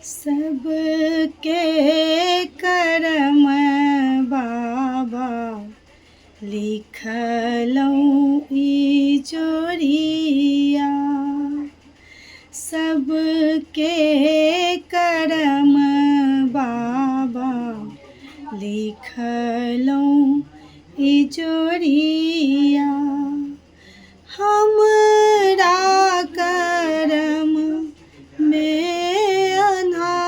सबके करम बाबा लिखलहुँ ई चोरिया। सबके करम बाबा लिखलहुँ ई चोरिया। हमरा करम मे अन्हार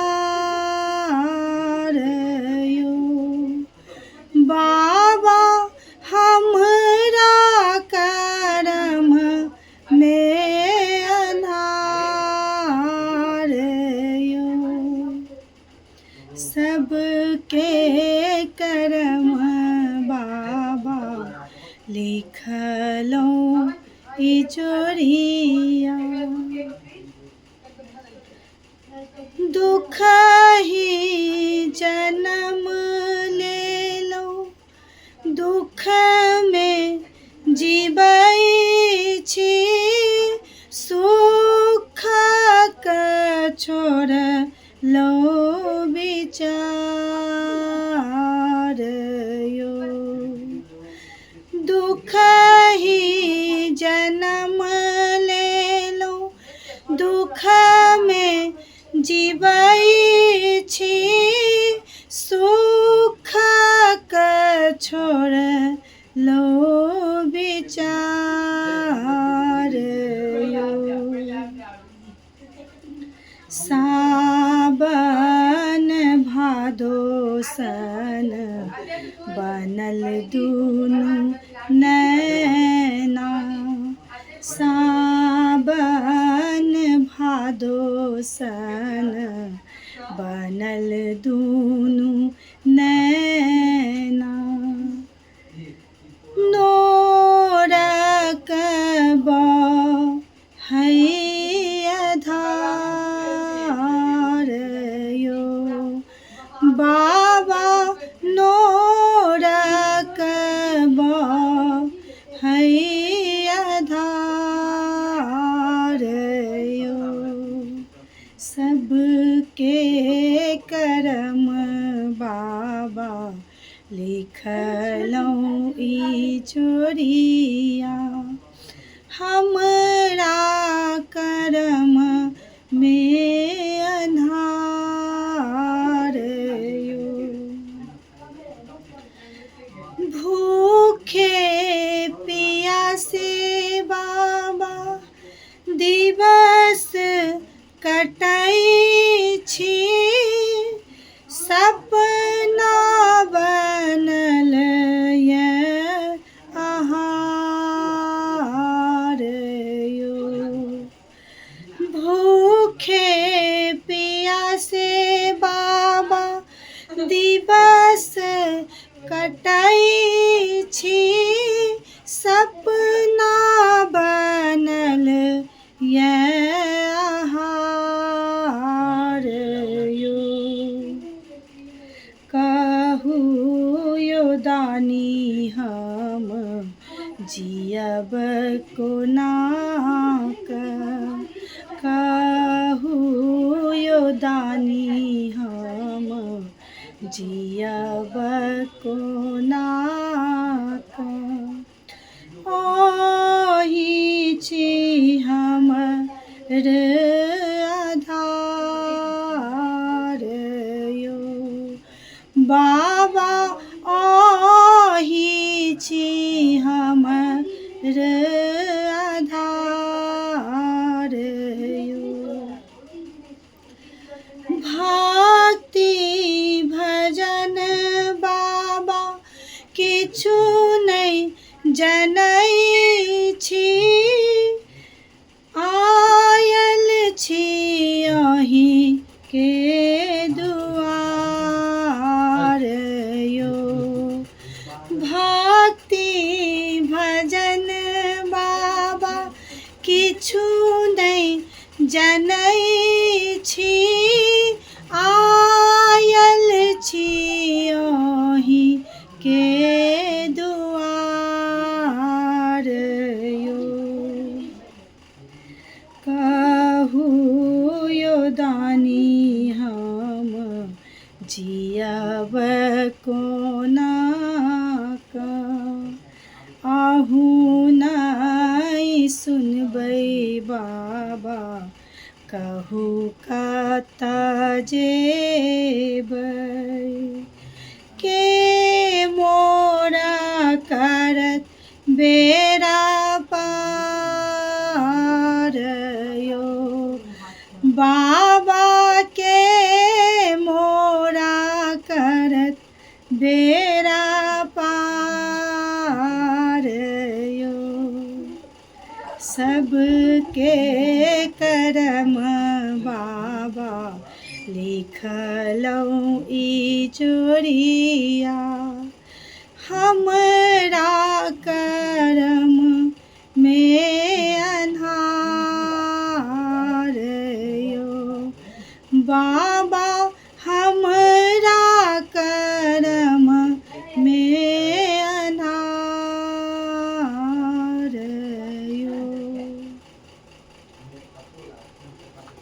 यौ बाबा, हमरा करम मे अन्हार यौ। सबके करम बाबा लिखलहुँ ई चोरिया। दुख ही जन्म लेलहुँ, दुःखमे जीबै छी, सुखक छोड़लहुँ विचार यौ। दुःख ही जन्म लेलहुँ, दुःखमे जीबै छी, सुखक छोड़लहुँ विचार यौ। सावन भादो सन बनल दुनू नैना, सावन भादो सन बनल दुनू नैना। नोरक बहै धार यौ बाबा, नोरक बहै धार यौ। सबके करम बाबा लिखलहुँ ई चोरिया। हमरा करम मे अन्हार यौ। भूखे पियासे बाबा दिवस कटै छी, सपना बनल यऽ आहार यौ। भूखे पियासे बाबा दिवस कटै छी, सपना बनल यऽ आहार यौ। कहू यौ दानी हम जियब कोना कऽ, कहू यौ दानी हम जियब कोना कऽ। अहीं छी हमर आधार यौ बाबा, अहीं छी हमर आधार यौ। भक्ति भजन बाबा किछु नहि जनै छी, आयल छी अहीँके दुआर यौ। भक्ति भजन बाबा किछु नहि जनै छी, आयल छी अहीँके दुआर यौ। कहू यौ दानी जानी हम जियब कोना कऽ। अहूँ नहि सुनबै बाबा कहू कतऽ जेबै। के मोरा करत बेड़ा पार यौ, बाबा के मोरा करत बेड़ा पार यौ। सबके करम बाबा लिखलहुँ ई चोरिया, हमरा करम मे अन्हार यौ बाबा।